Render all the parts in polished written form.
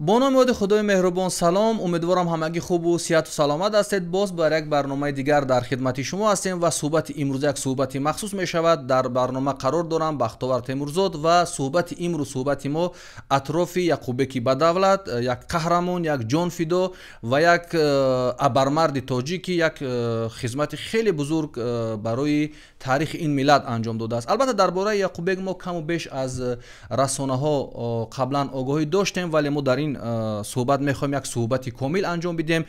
Бо номи ёди Худои меҳрубон салом. Умедворам, ҳамагӣ хубу сиҳату саломат ҳастед. Боз бар як барномаи дигар дар хидмати шумо ҳастем ва суҳбати имрӯз як суҳбати махсус мешавад. Дар барнома қарор дорам Бахтовар Темурзод ва суҳбати имрӯз, суҳбати мо атрофи Яқуббеки Бадавлат, як қаҳрамон, як ҷонфидо ва як абармарди тоҷик, ки як хизмати хеле бузург барои таърихи ин миллат анҷом додааст. Албатта, дар бораи Яқуббек мо каму беш аз расонаҳо қаблан огоҳӣ доштем, вале мо дар ин суҳбат мехоҳем як суҳбати комил анҷом бидиҳем.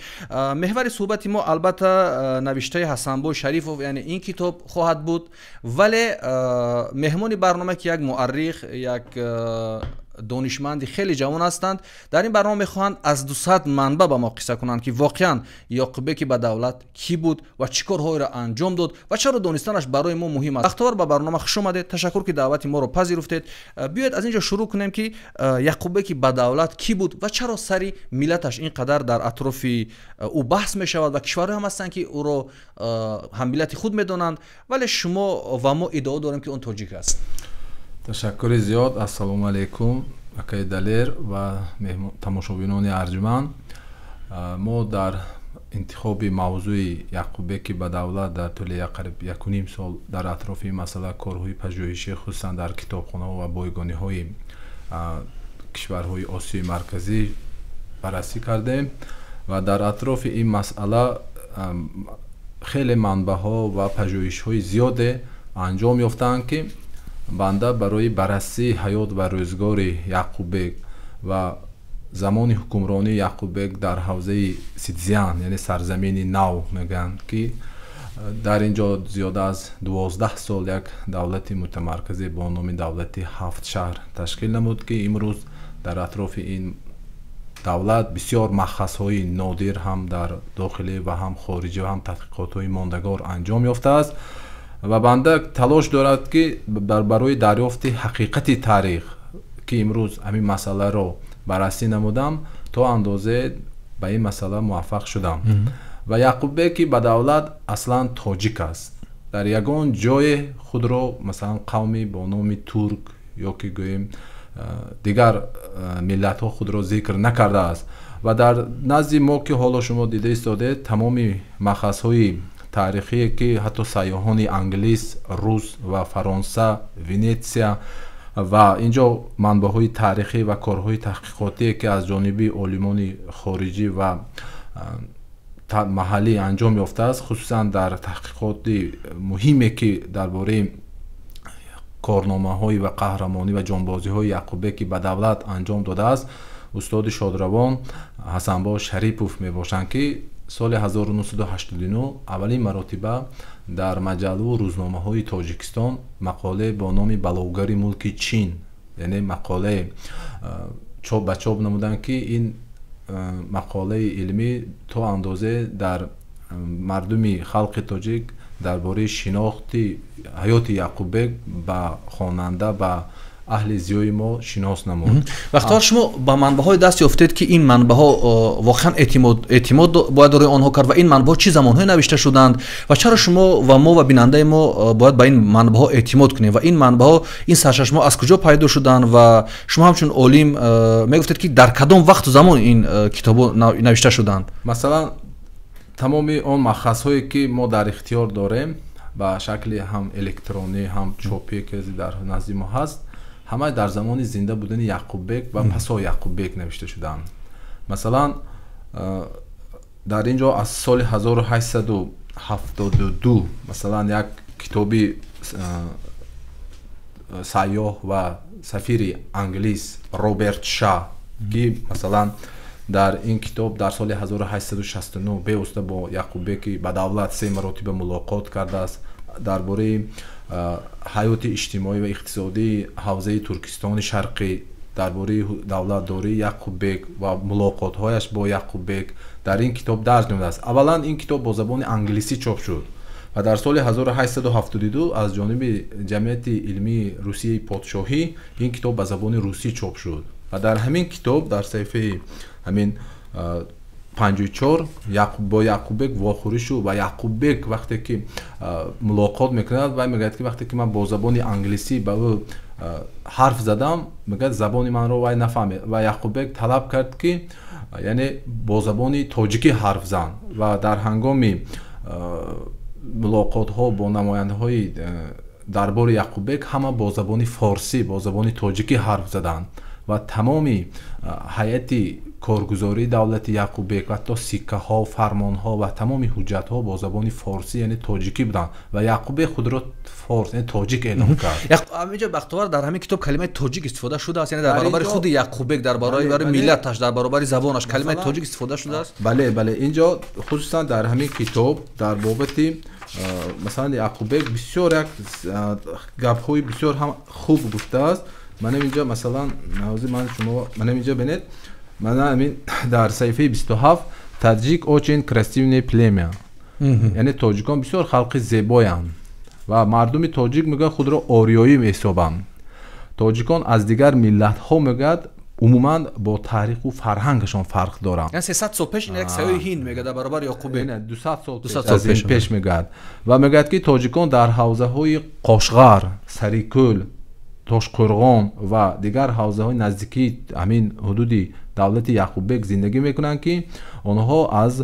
Меҳвари суҳбати мо, албатта, навиштаи Ҳасанбой Шарифов, яъне ин китоб хоҳад буд, вале меҳмони барнома, ки як муаррих, як донишманди хеле ҷавон ҳастанд, дар ин барнома мехоҳанд аз 200 манбаъ ба мо қисса кунанд, ки воқеан Ёқуббеки Бадавлат кӣ буд ва чӣ корҳоеро анҷом дод ва чаро донистанаш барои мо муҳим аст. Бахтовар, ба барнома хуш омадед. Ташаккур, ки даъвати моро пазируфтед. Биёед, аз ин ҷо шурӯъ кунем, ки Яқуббеки Бадавлат кӣ буд ва чаро сари миллаташ ин қадар дар атрофи ӯ баҳс мешавад ва кишварҳое ҳам ҳастанд, ки ӯро ҳаммиллати худ медонанд, вале шумо ва мо иддао дорем, ки он тоҷик аст. Ташаккури зиёд. Ассалому алайкум, акаи Далер ва тамошобинони арҷманд. Мо дар интихоби мавзӯи Яқуббеки Бадавлат дар тӯли қариб 1,5 сол дар атрофи ин масъала корҳои пажӯҳишӣ, хусусан дар китобхонаҳо ва бойгониҳои кишварҳои Осиёи Марказӣ баррасӣ кардем ва дар атрофи ин масъала хеле манбаъҳо ва пажӯҳишҳои зиёде анҷом ёфтаанд, ки банда барои баррасии ҳаёт ва рӯзгори Яқуббек ва замони ҳукмронии Яқуббек дар ҳавзаи Ситзиан, яъне сарзамини нав мегӯянд, ки дар ин ҷо зиёда аз 12 сол як давлати мутамарказӣ бо номи давлати ҳафт шаҳр ташкил намуд, ки имрӯз дар атрофи ин давлат бисёр махазҳои нодир ҳам дар дохилӣ ва ҳам хориҷӣ ва ҳам тадқиқотҳои мондагор анҷом ёфтааст ва банда талош дорад, ки барои дарёфти ҳақиқати таърих, ки имрӯз ҳамин масъаларо баррасӣ намудам, то андозе ба ин масъала муваффақ шудам. Ва Яқуббеки Бадавлат аслан тоҷик аст. Дар ягон ҷое худро, масалан, қавми бо номи турк ё ки гӯем дигар миллатҳо худро зикр накардааст. Ва дар назди мо, ки ҳоло шумо дида истодед, тамоми махазҳои таърихие, ки ҳатто сайёҳони англис, рус ва Фаронса, Венетсия ва инҷо манбаъҳои таърихӣ ва корҳои таҳқиқотие, ки аз ҷониби олимони хориҷӣ ва маҳаллӣ анҷом ёфтааст, хусусан дар таҳқиқоти муҳиме, ки дар бораи корномаҳои ва қаҳрамонӣ ва ҷонбозиҳои Яқуббеки Бадавлат анҷом додааст, устоди шодравон Ҳасанбо Шарипов мебошанд, ки соли 1989 аввалин маротиба дар маҷаллаву рӯзномаҳои Тоҷикистон мақолае бо номи «Балогари мулки Чин», яъне мақолае ба чоп намуданд, ки ин мақолаи илмӣ то андозе дар мардуми халқи тоҷик дар бораи шинохти ҳаёти Яқуббек ба хонанда, ба аҳли зиёи мо шинос намуд. Вақтҳо шумо ба манбаъҳое даст ёфтед, ки ин манбаъҳо воқеан эътимод бояд рӯи онҳо кард, ва ин манбаъҳо чӣ замонҳое навишта шуданд ва чаро шумо ва мо ва бинандаи мо бояд ба ин манбаъҳо эътимод кунем ва ин манбаъҳо, ин сарчашмаҳо аз куҷо пайдо шуданд? Ва шумо ҳамчун олим мегуфтед, ки дар кадом вақту замон ин китобҳо навишта шуданд? Масалан, тамоми он махазҳое, ки мо дар ихтиёр дорем, ба шакли ҳам электронӣ, ҳам чопие, ки дар назди мо ҳаст, ҳама дар замони зинда будани Яқуббек ва пасо Яқуббек навишта шудаанд. Масалан, дар ин ҷо аз соли 1872, масалан, як китоби сайёҳ ва сафири англис Роберт Ша, ки, масалан, дар ин китоб дар соли 1869 бевосита бо Яқуббеки Бадавлат се маротиба мулоқот кардааст, дар бораи ҳаёти иҷтимоӣ ва иқтисодии ҳавзаи Туркистони Шарқӣ, дар бораи давлатдории Яқуббек ва мулоқотҳояш бо Яқуббек дар ин китоб дарҷ намудааст. Аввалан, ин китоб бо забони англисӣ чоп шуд ва дар соли 1872 аз ҷониби Ҷамъияти илмии Русияи подшоҳӣ ин китоб ба забони русӣ чоп шуд. Ва дар ҳамин китоб, дар саҳифаи ҳамин 54 бо Яқуббек вохӯрӣ шуд ва Яқуббек вақте ки мулоқот мекунад, вай мегӯяд, ки вақте ки ман бо забони англисӣ ба ӯ ҳарф задам, мегӯяд, забони манро вай нафаҳмид ва Яқуббек талаб кард, ки яъне бо забони тоҷикӣ ҳарф зан. Ва дар ҳангоми мулоқотҳо бо намояндаҳои дарбори Яқуббек ҳама бо забони форсӣ, бо забони тоҷикӣ ҳарф заданд ва тамоми ҳайати коргузории давлати Яқуббек ва ҳатто сиккаҳо, фармонҳо ва тамоми ҳуҷҷатҳо бо забони форсӣ, яъне тоҷикӣ буданд ва Яқуббек худро форс, яъне тоҷик эълон кард. Ҳаминҷо, Бахтовар, дар ҳамин китоб калимаи тоҷик истифода шудааст, яъне дар баробари худи Яқуббек, дар баробари миллаташ, дар баробари забонаш калимаи тоҷик истифода шудааст? Бале, бале, инҷо хусусан дар ҳамин китоб дар бобати масалан Яқуббек бисёр як гапҳои бисёр ҳам хуб гуфтааст. Манам инҷо масалан ҳозир ман шумо манам инҷо бинед, мана ҳамин дар саҳифаи 27: «Таджик очень красивое племя», яъне тоҷикон бисёр халқи зебоянд ва мардуми тоҷик, мегӯяд, худро ориёӣ меҳисобанд. Тоҷикон аз дигар миллатҳо, мегӯяд, умуман бо таъриху фарҳангашон фарқ доранд. Яъне 300 сол пеш як сайёҳи ҳинд мегӯяд дар баробари Яқуббек. 200 сол аз ин пеш мегӯяд ва мегӯяд, ки тоҷикон дар ҳавзаҳои Қошғар, Сарикӯл, Тошқӯрғон ва дигар ҳавзаҳои наздикии ҳамин ҳудуди давлати Яқуббек зиндагӣ мекунанд, ки онҳо аз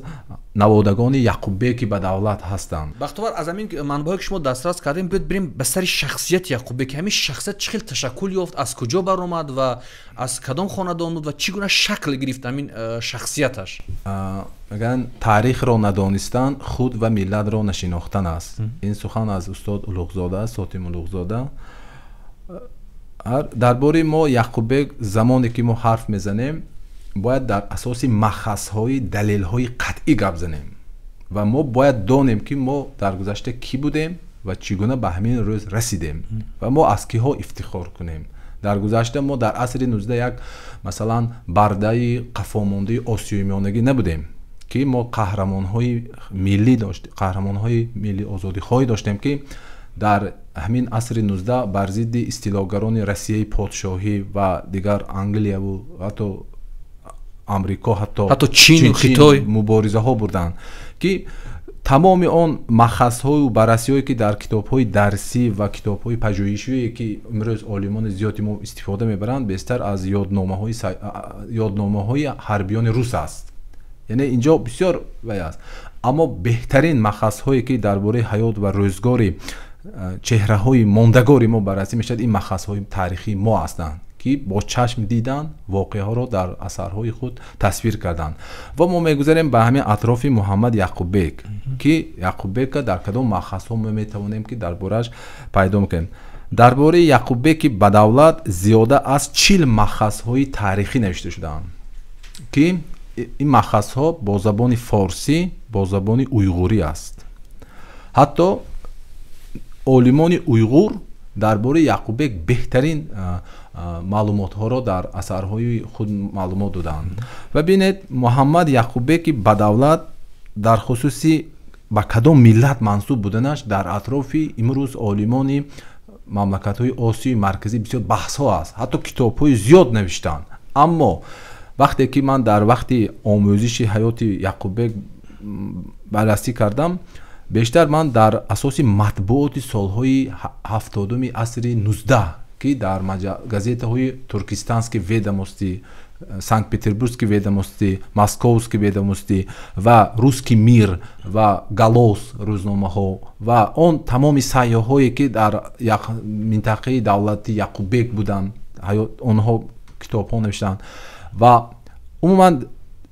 наводагони Яқуббеки ба давлат ҳастанд. Бахтовар, аз ҳамин манбаъҳое, ки шумо дастрас кардем, биёд бирем ба сари шахсияти Яқуббек. Ҳамин шахсият чӣ хел ташаккул ёфт, аз куҷо баромад ва аз кадом хонадон буд ва чӣ гуна шакл гирифт ҳамин шахсияташ? Мегӯянд, таърихро надонистан худ ва миллатро нашинохтан аст. Ин сухан аз устод Улуғзода аст, Сотим Улуғзода. Дар бораи мо Яқуббек замоне ки мо ҳарф мезанем, бояд дар асоси махазҳои далелҳои қатъӣ гап занем ва мо бояд донем, ки мо дар гузашта кӣ будем ва чӣ гуна ба ҳамин рӯз расидем ва мо аз киҳо ифтихор кунем. Дар гузашта мо дар асри 19 як масалан бардаи қафомондаи Осиёи Миёнагӣ набудем, ки мо қаҳрамонҳои миллӣ дошт, қаҳрамонҳои милли озодихоҳӣ доштем, ки дар ҳамин асри 19 бар зидди истилогарони Россияи подшоҳӣ ва дигар Англияву ҳатто Амрико, ҳатто ҳатто Чину Хитой муборизаҳо бурданд, ки тамоми он махазҳою баррасиҳое, ки дар китобҳои дарсӣ ва китобҳои пажӯҳишие, ки имрӯз олимони зиёди мо истифода мебаранд, бештар аз ёдномаҳои ҳарбиёни рус аст. Яъне инҷо бисёр вай аст, аммо беҳтарин махазҳое, ки дар бораи ҳаёт ва рӯзгори чеҳраҳои мондагори мо баррасӣ мешавад, ин махазҳои таърихии мо ҳастанд, ки бо чашм дидан воқеаҳоро дар асарҳои худ тасвир карданд. Ва мо мегузарем ба ҳамин атрофи Муҳаммад Яқуббек, ки Яқуббека дар кадом махазҳо мо метавонем, ки дар борааш пайдо мекунем. Дар бораи Яқуббеки ба давлат зиёда аз 40 махазҳои таърихӣ навишта шудаанд, ки ин махазҳо бо забони форсӣ, бо забони уйғурӣ аст. Ҳатто олимони уйғур дар бораи Яқуббек беҳтарин маълумотҳоро дар асарҳои худ маълумот доданд. Ва бинед, Муҳаммад Яқуббеки ба давлат дар хусуси ба кадом миллат мансуб буданаш дар атрофи имрӯз олимони мамлакатҳои Осиёи Марказӣ бисёр баҳсҳо аст, ҳатто китобҳои зиёд навиштанд. Аммо вақте ки ман дар вақти омӯзиши ҳаёти Яқуббек баррасӣ кардам, бештар ман дар асоси матбуоти солҳои 70-уми асри 19, ки дар газетаҳои «Туркестанские ведомости», «Санкт-Петербургские ведомости», «Московские ведомости» ва «Русский мир» ва «Голос» рӯзномаҳо ва он тамоми сайёҳое, ки дар минтақаи давлати Яқуббек буданд, онҳо китобҳо навиштанд. Ва умуман,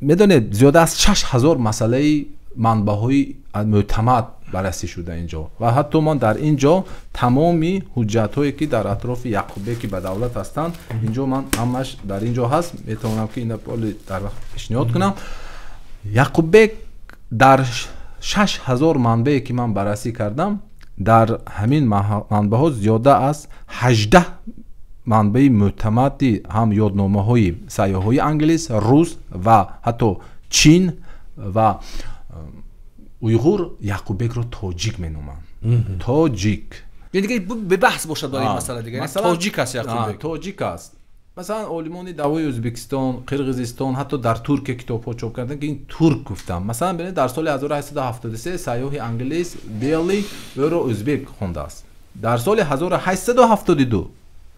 медонед, зиёда аз 6000 масъалаи манбаъҳои мӯътамад баррасӣ шуда инҷо. Ва ҳатто ман дар ин ҷо тамоми ҳуҷҷатҳое, ки дар атрофи Яқуббеки ба давлат ҳастанд, инҷо ман ҳамаш дар ин ҷо ҳаст, метавонам, ки ина дар вақт пешниҳод кунам. Яқуббек дар 6000 манбаъе, ки ман баррасӣ кардам, дар ҳамин манбаъҳо зиёда аз 18 манбаи мӯътамади ҳам ёдномаҳои сайёҳҳои англис, рус ва ҳатто чин ва уйғур Яқуббекро тоҷик меноманд, тоҷик. Дига бебаҳс бошад барои ин масъала, дига тоҷик аст Яқуббек. Тоҷик аст. Масалан, олимони давои Ӯзбекистон, Қирғизистон, ҳатто дар Туркия китобҳо чоп карданд, ки ин турк гуфтанд. Масалан, бинед, дар соли 1873 сайёҳи англис Белли ӯро ӯзбек хондааст. Дар соли 1872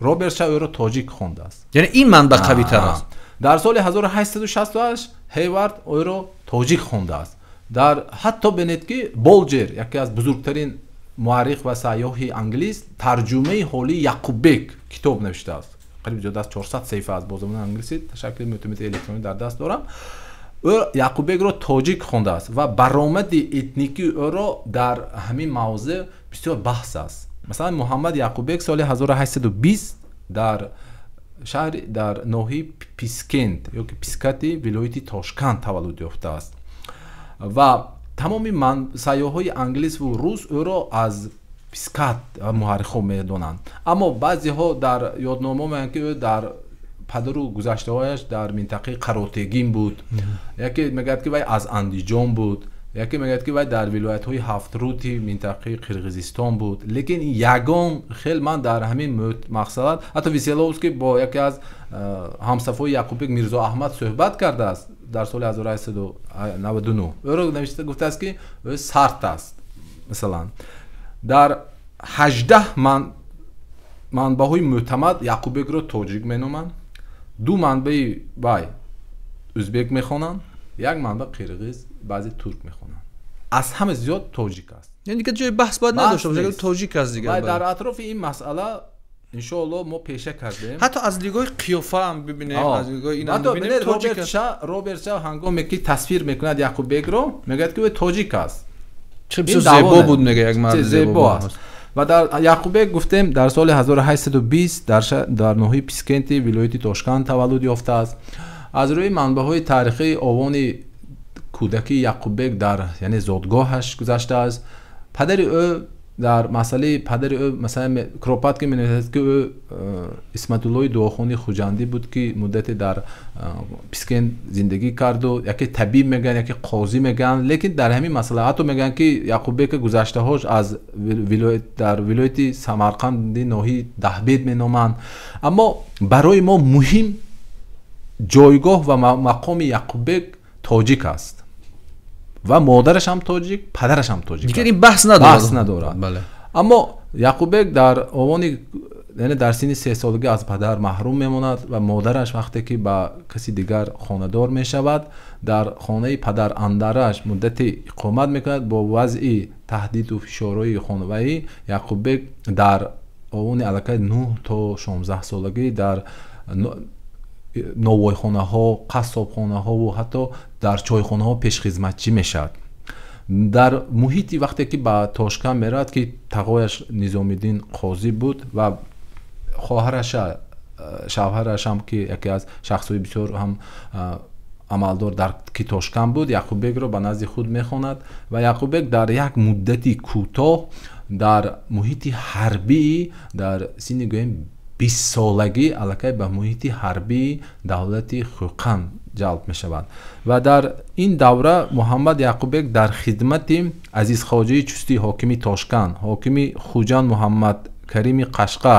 Роберт Ша ӯро тоҷик хондааст. Яъне ин манба қавитар аст. Дар соли 1868 Ҳейвард ӯро тоҷик хондааст. Дар ҳатто бинед, ки Болҷер, яке аз бузургтарин муаррих ва сайёҳи англис, тарҷумаи ҳолии Яқуббек китоб навиштааст. Қариб зиёд аз 400 саҳифа аст бо забони англисӣ, ташаккули мӯътамади электронӣ дар даст дорам. Ӯ Яқуббекро тоҷик хондааст ва баромади этникии ӯро дар ҳамин мавзеъ бисёр баҳс аст. Масалан, Муҳаммад Яқуббек соли 1820 дар шаҳри, дар ноҳияи Пискент ёки Пискати вилояти Тошканд таваллуд ёфтааст ва тамоми сайёҳҳои англис ву рус ӯро аз Пискат муаррихҳо медонанд. Аммо баъзеҳо дар ёдномаҳо мегӯянд, ки ӯ дар падару гузаштаҳояш дар минтақаи Қаротегин буд, яке мегӯяд, ки вай аз Андиҷон буд, яке мегӯяд, ки вай дар вилоятҳои Ҳафтрути минтақаи Қирғизистон буд. Лекин ягон хел ман дар ҳамин мақсад, ҳатто Веселовский бо яке аз ҳамсафои Яқуббек Мирзо Аҳмад суҳбат кардааст дар соли 1899, ӯро навишта гуфтааст, ки ӯ сарт аст. Масалан, дар 18 манбаъҳои мӯътамад Яқуббекро тоҷик меноманд, ду манбаи вай ӯзбек мехонанд, як манба қирғиз, баъзе турк мехонанд. Аз ҳама зиёд тоҷик аст. Яъне дигар ҷои баҳс бояд надошта бошад, тоҷик аст дигар. Ва дар атрофи ин масъала иншоалло мо пеша кардем. Ҳатто аз нигоҳи қиёфа ҳам бибинем, аз нигоҳи ин ҳам бибинем, тоҷик аст. Роберт Ша ҳангоме ки тасвир мекунад Яқуббекро, мегӯяд, ки ӯ тоҷик аст. Чӣ бисёр зебо буд, мегӯяд, як марди зебо аст. Ва дар Яқуббек гуфтем, дар соли 1820 дар ноҳияи Пискенти вилояти Тошканд таваллуд ёфтааст. Аз рӯи манбаъҳои таърихӣ овони кӯдакии Яқуббек дар, яъне, зодгоҳаш гузаштааст. Падари ӯ, дар масъалаи падари ӯ, масалан, Кропаткин менависад, ки ӯ Исматуллои дуохони Хуҷандӣ буд, ки муддате дар Пискент зиндагӣ карду, яке табиб мегӯянд, яке қозӣ мегӯянд. Лекин дар ҳамин масъала ҳатто мегӯянд, ки Яқуббека гузаштаҳош аз дар вилояти Самарқанди ноҳияи Даҳбед меноманд. Аммо барои мо муҳим ҷойгоҳ ва мақоми Яқуббек тоҷик аст ва модараш ҳам тоҷик, падараш ҳам тоҷик. Дигар ин баҳс надорад. Баҳс надорад. Аммо Яқуббек дар овони, яъне дар синни 3 солагӣ аз падар маҳрум мемонад ва модараш вақте ки ба каси дигар хонадор мешавад, дар хонаи падар андараш муддате иқомат мекунад. Бо вазъи таҳдиду фишорҳои хонаваӣ Яқуббек дар овони аллакай 9 то 16 солагӣ дар новойхонаҳо, қассобхонаҳову ҳатто дар чойхонаҳо пешхизматчӣ мешавад. Дар муҳити вақте ки ба Тошканд меравад, ки тағояш Низомиддин қозӣ буд ва хоҳараша, шавҳарашам, ки яке аз шахсҳои бисёр ҳам амалдор дар ки Тошканд буд, Яқуббекро ба назди худ мехонад ва Яқуббек дар як муддати кӯтоҳ дар муҳити ҳарбии, дар синни гӯем 20 солагӣ, аллакай ба муҳити ҳарбии давлати Хӯқанд ҷалб мешавад. Ва дар ин давра Муҳаммад Яқуббек дар хидмати Азизхоҷаи Чустӣ, ҳокими Тошканд, ҳокими Хуҷанд Муҳаммад Карими Қашқа,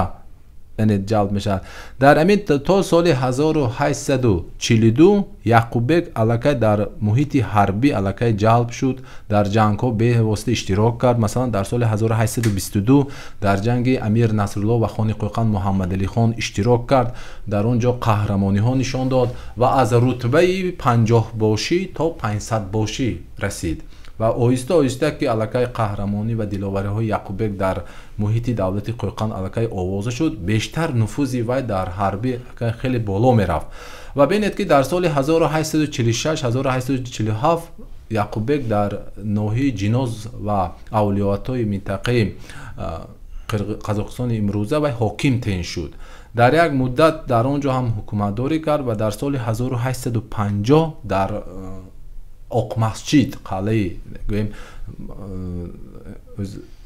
яъне ҷалб мешавад. Дар ҳамин то соли 1842 Яқуббек аллакай дар муҳити ҳарбӣ аллакай ҷалб шуд, дар ҷангҳо бевосита иштирок кард. Масалан, дар соли 1822 дар ҷанги Амир Насрулло ва хони Қӯқанд Муҳаммадалихон иштирок кард, дар он ҷо қаҳрамониҳо нишон дод ва аз рутбаи панҷоҳбошӣ то панҷсадбошӣ расид. Ва оҳиста оҳиста ки аллакай қаҳрамонӣ ва диловариҳои Яқуббек дар муҳити давлати Қӯқанд аллакай овоза шуд, бештар нуфузи вай дар ҳарбӣ аллакай хеле боло мерафт. Ва бинед, ки дар соли 1846, 1847 Яқуббек дар ноҳияи Ҷиноз ва Авлиёатои минтақаи Қазоқистони имрӯза вай ҳоким таъин шуд. Дар як муддат дар он ҷо ҳам ҳукуматдорӣ кард ва дар соли 1850 дар Оқмасҷид, қалъаи гӯем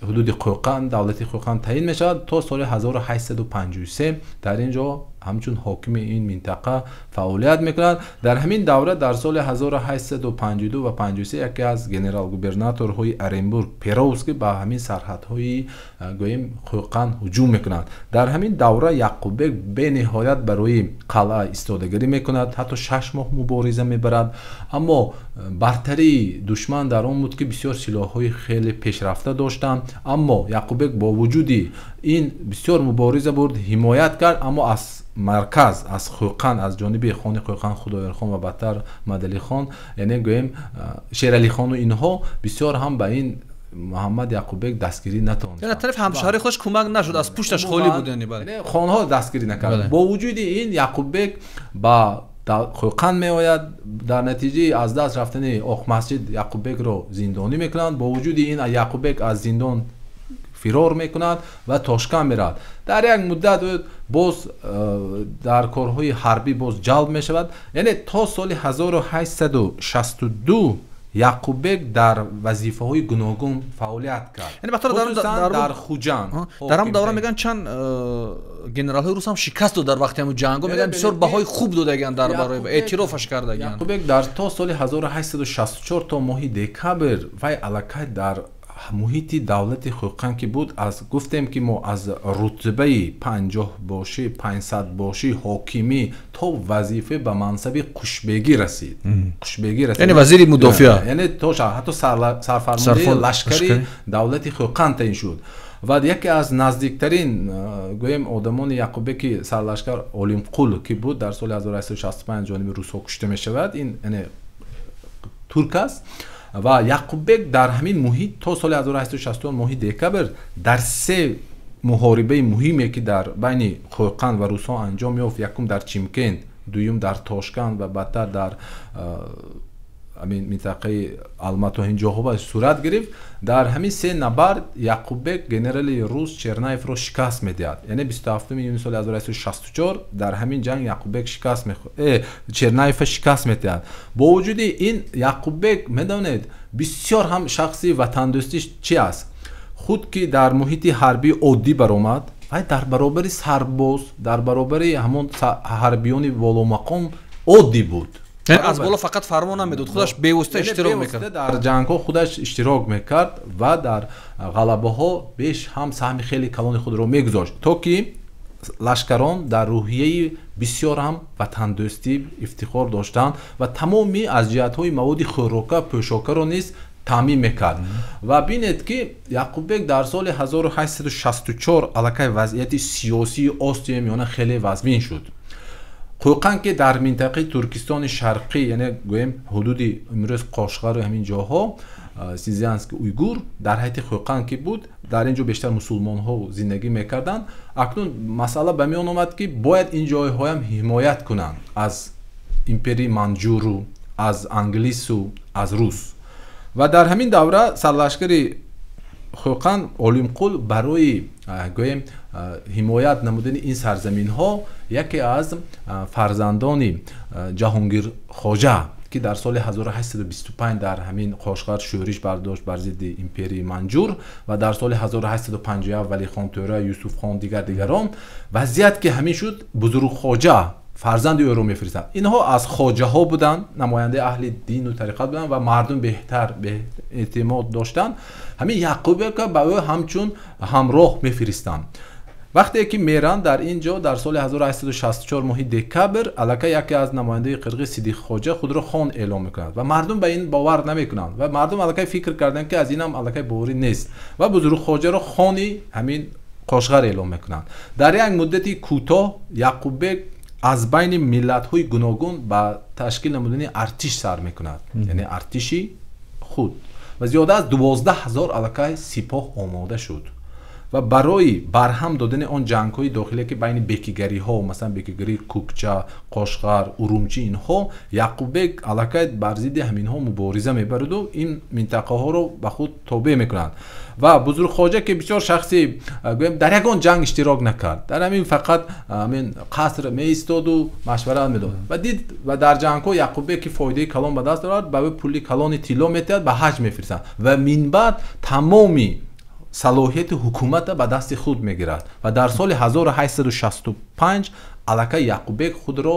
ҳудуди Қӯқанд, давлати Қӯқанд таъин мешавад. То соли 1853 дар ин ҷо ҳамчун ҳокими ин минтақа фаъолият мекунад. Дар ҳамин давра дар соли 1852 ва 53 яке аз генерал-губернаторҳои Оренбург Перовский ба ҳамин сарҳадҳои гӯем Хӯқанд ҳуҷум мекунад. Дар ҳамин давра Яқуббек бениҳоят барои қалъа истодагарӣ мекунад, ҳатто 6 моҳ мубориза мебарад. Аммо бартарии душман дар он буд, ки бисёр силоҳҳои хеле пешрафта доштанд. Аммо Яқуббек бо вуҷуди ин бисёр мубориза бурд, ҳимоят кард, аммо аз марказ, аз Хӯқанд, аз ҷониби хони Хӯқанд Худоёрхон ва баъдтар Мадалихон, яъне гӯем Шералихону инҳо бисёр ҳам ба ин Муҳаммад Яқуббек дастгирӣ натавонистанд. Яъне тарафи ҳамшаҳри худаш кӯмак нашуд, аз пушташ холӣ буд, яъне бале. Хонҳо дастгирӣ накарданд. Бо вуҷуди ин Яқуббек ба Хӯқанд меояд. Дар натиҷаи аз даст рафтани Оқмасҷид Яқуббекро зиндонӣ мекунанд. Бо вуҷуди ин Яқуббек аз зиндон фирор мекунад ва Тошканд меравад. Дар як муддат боз дар корҳои ҳарбӣ боз ҷалб мешавад. Яъне то соли 1862 Яқуббек дар вазифаҳои гуногун фаъолият кард. Хусусан дар Хуҷанд. Дар ҳам давра мегӯянд чанд генералҳои рус ҳам шикаст дод дар вақти ҳамун ҷангҳо, мегӯянд бисёр баҳои хуб додагианд дар барои эътирофаш кардагианд. Яқуббек дар то соли 1864 то моҳи декабр вай аллакай дар муҳити давлати Хӯқанд ки буд, аз гуфтем ки мо аз рутбаи 50 бошӣ, 500 бошӣ ҳокимӣ то вазифа ба мансаби қушбегӣ расид. Қушбегӣ расид, яъне вазири мудофиа, яъне то ҳатто сарфармондаи лашкари давлати Хӯқанд таъин шуд. Ва яке аз наздиктарин гӯем одамони Яқуббеки сарлашкар Олимқул ки буд, дар соли 1865 ҷониби русҳо кушта мешавад. Ин яъне турк аст. Ва Яқуббек дар ҳамин муҳит то соли 1860 моҳи декабр дар се муҳорибаи муҳиме ки дар байни Хӯқанд ва русҳо анҷом ёфт, якум дар Чимкент, дуюм дар Тошканд ва баъдтар дар ҳамин минтақаи Алмато ин ҷоҳо сурат гирифт. Дар ҳамин се набард Яқуббек генерали рус Чернаевро шикаст медиҳад. Яъне 27 июни соли 1864 дар ҳамин ҷанг Яқуббек Чернаевро шикаст медиҳад. Бо вуҷуди ин Яқуббек медонед бисёр ҳам шахси ватандӯстӣ чи аст? Худ ки дар муҳити ҳарбӣ оддӣ баромад, вай дар баробари сарбоз, дар баробари ҳамон ҳарбиёни воломақом оддӣ буд. Аз боло фақат фармон намедод, худаш бевосита иштирок мекард. Дар ҷангҳо худаш иштирок мекард ва дар ғалабаҳо беш ҳам саҳми хеле калони худро мегузошт, то ки лашкарон дар рӯҳияи бисёр ҳам ватандӯстӣ ифтихор доштанд ва тамоми аз ҷиҳатҳои маводи хӯрока, пӯшокаро низ таъмин мекард. Ва бинед ки Яқуббек дар соли 1864 аллакай вазъияти сиёсии Осиёи Миёна хеле вазмин шуд. Хӯқанд ки дар минтақаи Туркистони Шарқӣ, яъне гӯем ҳудуди имрӯз Қошғару ҳамин ҷоҳо, Синзянски Уйгур дар ҳайати Хӯқанд ки буд, дар ин ҷо бештар мусулмонҳо зиндагӣ мекарданд. Акнун масъала ба миён омад ки бояд ин ҷойҳоям ҳимоят кунанд аз империяи Манҷуру, аз англису, аз рус. Ва дар ҳамин давра сарлашкари Хӯқанд Олимқул барои гӯем ҳимоят намудани ин сарзаминҳо яке аз фарзандони Ҷаҳонгир Хоҷа ки дар соли 1825 дар ҳамин Қошғар шӯриш бардошт бар зидди империяи Манҷур ва дар соли 1851 Валихон Тӯра, Юсуфхон, дигар дигарон, вазъият ки ҳамин шуд, Бузургхоҷа фарзанди ӯро мефиристанд. Инҳо аз хоҷаҳо буданд, намояндаи аҳли дину тариқат буданд ва мардум беҳтар эътимод доштанд. Ҳамин Яқуббека ба ӯ ҳамчун ҳамроҳ мефиристанд. Вақте ки меранд дар ин ҷо дар соли 1864 моҳи декабр аллакай яке аз намояндаи қирғиз Сидиқ Хоҷа худро хон эълон мекунад ва мардум ба ин бовар намекунанд ва мардум аллакай фикр карданд ки аз инам аллакай боварӣ нест ва Бузургхоҷаро хони ҳамин Қошғар эълон мекунанд. Дар як муддати кӯтоҳ Яқуббек аз байни миллатҳои гуногун ба ташкил намудани артиш сар мекунад, яъне артиши худ, ва зиёда аз 12 000 аллакай сипоҳ омода шуд. Ва барои барҳам додани он ҷангҳои дохилие ки байни бекигариҳо, масалан бекигарии Кукча, Қошғар, Урумчи, инҳо Яқуббек аллакай бар зидди ҳаминҳо мубориза мебараду ин минтақаҳоро ба худ тобеъ мекунанд. Ва Бузургхоҷа ки бисёр шахси гӯем дар ягон ҷанг иштирок накард, дар ҳамин фақат ҳамин қаср меистоду машварат медод ва дид ва дар ҷангҳо Яқуббек ки фоидаи калон ба даст дорад, ба ӯ пули калони тилло метиҳад, ба ҳаҷ мефиристанд ва минбаъд тамоми Салоҳияти ҳукуматро ба дасти худ мегирад ва дар соли 1865 аллакай Яқуббек худро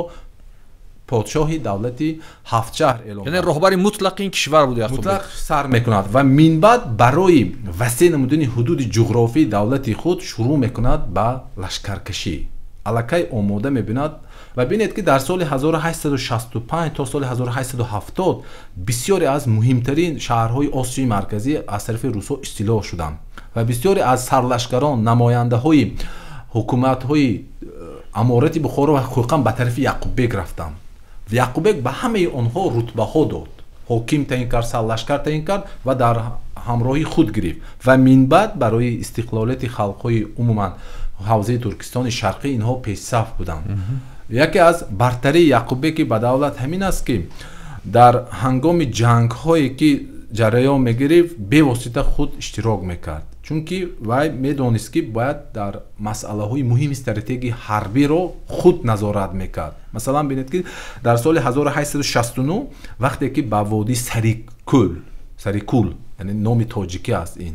подшоҳи давлати ҳафтшаҳр эълон, яъне роҳбари мутлақи ин кишвар буд Яқуббек. Мутлақ сар мекунад ва минбаъд барои васеъ намудани ҳудуди ҷуғрофии давлати худ шурӯъ мекунад ба лашкаркашӣ. Аллакай омода мебинад ва бинед, ки дар соли 1865 то соли 1870 бисёре аз муҳимтарин шаҳрҳои Осиёи Марказӣ аз тарафи русҳо истило шуданд ва бисёре аз сарлашкарон, намояндаҳои ҳукуматҳои аморати Бухоро ва Хӯқанд ба тарафи Яқуббек рафтанд. Яқуббек ба ҳамаи онҳо рутбаҳо дод, ҳоким таъин кард, сарлашкар таъин кард ва дар ҳамроҳи худ гирифт ва минбаъд барои истиқлолияти халқҳои умуман ҳавзаи Туркистони Шарқӣ инҳо пешсаф буданд. Яке аз бартарии Яқуббеки ба давлат ҳамин аст, ки дар ҳангоми ҷангҳое ки ҷараён мегирифт, бевосита худ иштирок мекард, чунки вай медонист, ки бояд дар масъалаҳои муҳими стратегии ҳарбиро худ назорат мекард. Масалан, бинед, ки дар соли 1869 вақте ки ба водии Сарикул, Сарикул яъне номи тоҷикӣ аст ин,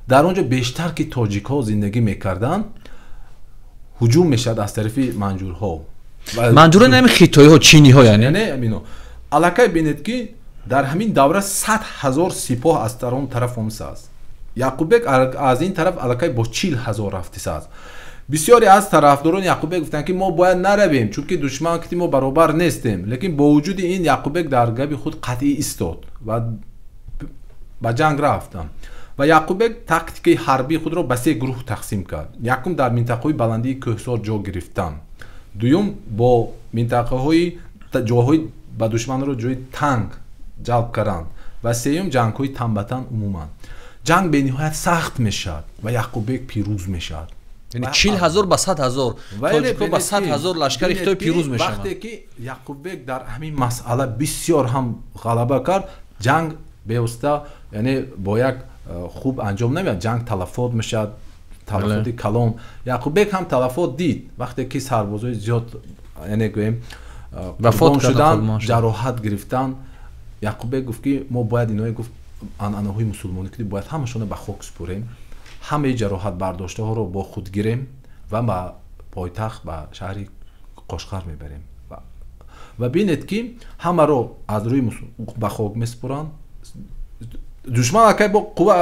дар он ҷо бештар ки тоҷикҳо зиндагӣ мекарданд, ҳуҷум мешавад аз тарафи манҷурҳо. Манҷурҳо нами хитоиҳо, чиниҳо яъне. Яъне амино аллакай бинед, ки дар ҳамин давра 100 000 сипоҳ аз он тараф омисааст. Яқуббек аз ин тараф аллакай бо 40 000 рафтисааст. Бисёре аз тарафдорони Яқуббек гуфтанд, ки мо бояд наравем, чунки душман ки мо баробар нестем. Лекин бо вуҷуди ин Яқуббек дар габи худ қатъӣ истод ва ба ҷанг рафтанд. Ва Яқуббек тактикаи ҳарбии худро ба се гурӯҳ тақсим кард. Якум, дар минтақаҳои баландии кӯҳсор ҷо гирифтан. Дуюм, бо минтақаҳои ҷоҳои ба душманро ҷои танг ҷалб кардан ва сеюм, ҷангҳои танбатан. Умуман, ҷанг бениҳоят сахт мешавад ва Яқуббек пирӯз мешавад. Яъне 40 000 ба 100 000, тоҷикҳо ба 100 000 лашкари хитой пирӯз мешаванд. Вақте ки Яқуббек дар ҳамин масъала бисёр ҳам ғалаба кард, ҷанг бевосита, яъне бо як хуб анҷом намеяд, ҷанг талафот мешавад, талафоти калон. Яқуббек ҳам талафот дид, вақте ки сарбозои зиёд, яъне гӯем, қурбон шудан, ҷароҳат гирифтан. Яқуббек гуфт, ки мо бояд иное, гуфт, анъанаҳои мусулмонӣ ки бояд ҳамашонро ба хок супурем, ҳамаи ҷароҳат бардоштаҳоро бо худ гирем ва ба пойтахт, ба шаҳри Қошқар мебарем. Ва бинед, ки ҳамаро аз рӯи ба хок месупуранд. Душман акай бо қувва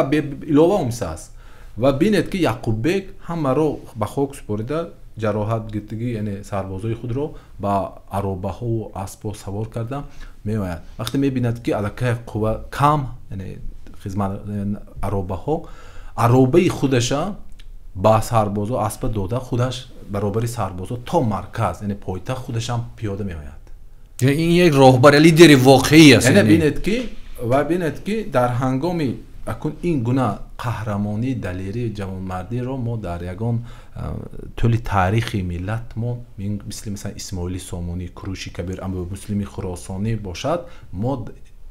илова омисааст. Ва бинед, ки Яқуббек ҳамаро ба хок супорида, ҷароҳат гирифтагӣ, яъне сарбозои худро ба аробаҳову аспҳо савор карда меояд. Вақте мебинад, ки аллакай қувва кам, яъне хизмат аробаҳо, аробаи худаша ба сарбозо аспа дода, худаш баробари сарбозо то марказ, яъне пойтахт, худашам пиёда меояд. Ин як роҳбар, лидери воқеӣ аст. Яъне бинед, ки ва бинед, ки дар ҳангоми акун ин гуна қаҳрамонӣ, далерӣ, ҷавонмардиро мо дар ягон тӯли таърихи миллат мо, мисли масалан Исмоили Сомонӣ, Куруши Кабир, Абумуслими Хуросонӣ бошад, мо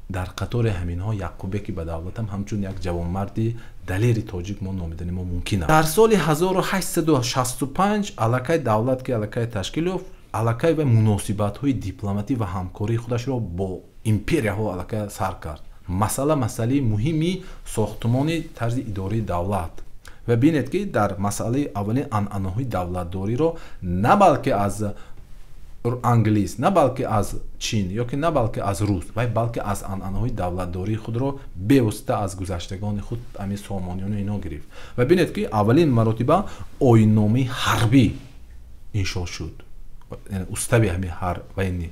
дар қатори ҳаминҳо Яқуббеки ба давлатам ҳамчун як ҷавонмарди далери тоҷик мо номидани мо мумкин аст. Дар соли 1865 аллакай давлат ки аллакай ташкил ёфт, аллакай ва муносибатҳои дипломатӣ ва ҳамкории худашро бо империяҳо аллакай сар кард. Масъала, масъалаи муҳими сохтумони тарзи идораи давлат. Ва бинед, ки дар масъалаи аввалин анъанаҳои давлатдориро на балки аз англис, на балки аз чин ёки на балки аз рус, вай балки аз анъанаҳои давлатдории худро бевосита аз гузаштагони худ, ҳамин сомониёну ино гирифт. Ва бинед, ки аввалин маротиба оинномаи ҳарбӣ иншо шуд, устави ҳамин военный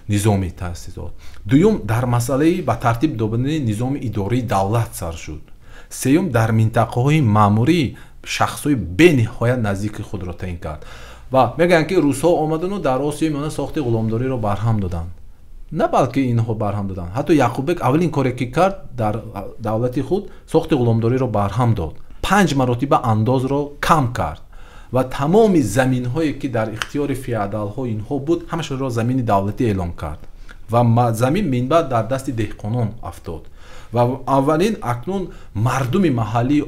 низомӣ таъсис дод. Дуюм, дар масъалаи ба тартиб додани низоми идораи давлат сар шуд. Сеюм, дар минтақаҳои маъмурӣ шахсҳои бениҳоят наздики худро таъин кард. Ва мегӯянд, ки русҳо омадану дар Осиёи Миёна сохти ғуломдориро барҳам доданд. На балки инҳо барҳам доданд, ҳатто Яқуббек аввалин коре ки кард дар давлати худ, сохти ғуломдориро барҳам дод, панҷ маротиба андозро кам кард ва тамоми заминҳое ки дар ихтиёри феодалҳо инҳо буд, ҳамашонро замини давлатӣ эълон кард ва замин минбаъд дар дасти деҳқонон афтод. Ва аввалин акнун мардуми маҳаллӣ